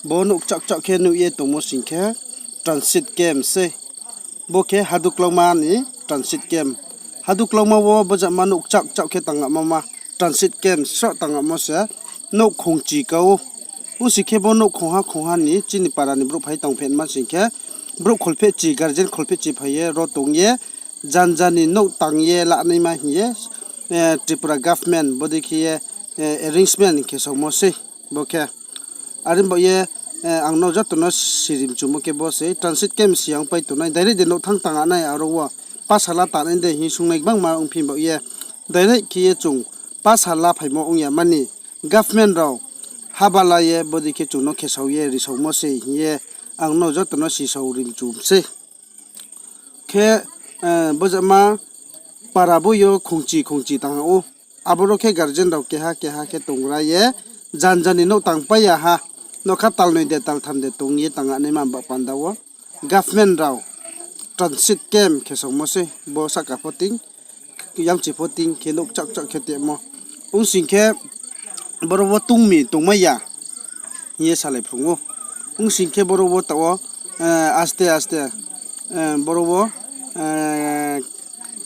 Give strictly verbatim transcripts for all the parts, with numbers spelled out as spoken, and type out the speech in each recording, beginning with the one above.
Bo nouh kchaoh kchaoh khe nuh ye tongmo sing khe transit camp sei. Bo khe Haduklauma ni transit camp. Haduklauma wo bojama nouh kchaoh kchaoh khe tang yagmo ma transit camp sroh tang yagmo se nouh khongchi ka ou. Ong sing khe bo nouh khongha khongha ni chini para ni brouh phai tongphenma sing khe brouh kholphehchi, guardian kholphehchi phai ye ro tong ye janja ni nouh tang ye lanaima hing ye, eh, Tripura government bodei khe ye, eh, arrangement khe saomo sei bo khe. Are baoh ye, eh, ang no joto no sirimchumo khe bo sei, transit camp si ang pai tongnai, direct de nouh thanng tang nai aro wo, pasala tanai de hing ye sungnai gbangma ongphi baoh ye, direct khe ye chung pasala phaimo ong ya mani, government rao habala ye bodei khe chung no khesao ye risaomo sei hing ye ang no joto no sisao rimchum sei. Khe, eh, bojama para bo yo khongchi khongchi tang ou. Aboro khe guardian rao keha keha khe tongra ye janja ni nouh tangpai ya ha. Nougkha talnoi de taltham de tong ye tang yagnaima ba panda wo government rao transit camp khe saomo sei bo sahka pho ting, yamchi pho ting khe nouh kchaoh kchaoh khe tongmo. Ong sing khe boro wo tongmi tongmai ya hing ye salai phrung ou. Ong sing khe boro wo taoh wo, eh, aste aste, eh, boro wo, eh,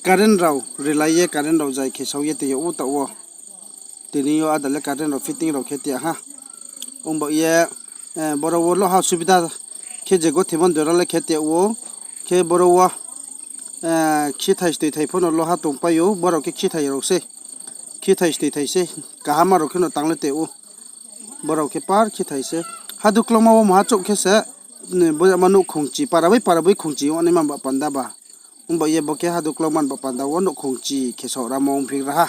current rao relai ye current rao jai khe sao ye tong yag ou taoh wo. Tini yo ada le current rao fitting rao khe tong ya ha. Ong baoh ye, eh, boro wo loha subida khe je gothimon dera le khe tong yag ou. Khe boro wo, eh, khithai stoithai pho no loha tongpai ou, borao khe khithai rao sei. Khithai stoithai sei, kaham rao khe no tang le tong ou. Borao khe par khithai se. Haduklauma wo maha chouh khe se, ni, bo ma nouh khongchi, para bai para bai khongchi ong naima ba panda ba. Ong baoh ye bo khe Haduklauma ni ba panda wo nouh khongchi khe saoh ramo ongphi ra ha.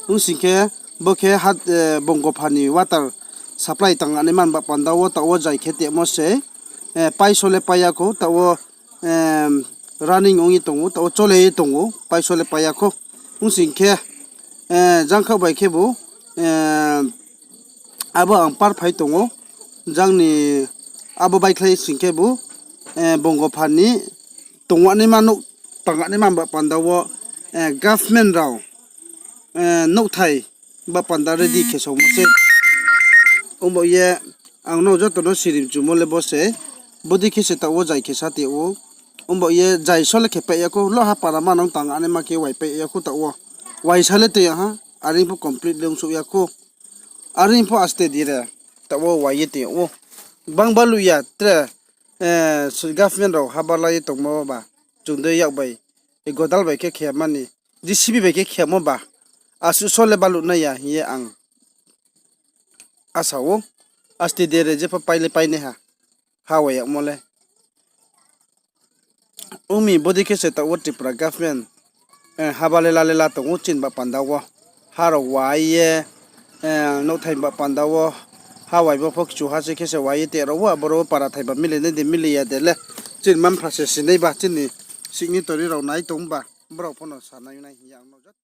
Ong sing khe bo khe ha, eh, Bongopha ni water supply tang yagnaima ba panda wo taoh wo jai khe tongmo sei, eh, paiso le pai ya khou, taoh wo, em, running ong ye tong ou, taoh wo chole ye tong ou, paiso le pai ya khou. Ong sing khe, eh, jangkhaoh bai khebu, eh, abo ang par phai tong ou, jang ni abo baikhlai sing khebu, eh, Bongopha ni tong yagnaima nouh tang yagnaima ba panda wo, eh, government rao, eh, nouhthai ba panda ready khe saomo sei. Ong baoh ye ang no joto no sirimchumo le bo sei, bodei khe se taoh wo jai khe sa tong ou. Ong baoh ye jai so le khe pai ya khou, loha para ma nang tang yagnaima khe wai pai ya khou taoh wo. Waisa le tong ya ha, are pho complete le ongsouh ya khou. Are pho aste dire taoh wo wai ye tong yag ou. Bang baluh ya tre, eh, government rao habala ye tongmo ba, chung de yak bai, eh, godal bai khe khe mani, J C B bai khe khemo ba, asuh so le baluh nai ya hing ye ang asa ou. Aste dere jepho pai le pai nai ha, ha wai yagmo le. Ong mi bodei khe se taoh wo Tripura government, eh, haba lela lela tong ou chini ba panda wo. Ha rao wai ye, eh, nouhthai ba panda wo. Ha wai bo pho kchu ha se khe se wai ye tong rao wo, aboro wo para thai ba mili nai de mili ya de le. Chini manpha se sinai ba, chini signatory rao nai tong ba, brao pho no sa nai nai hing ye ang no joto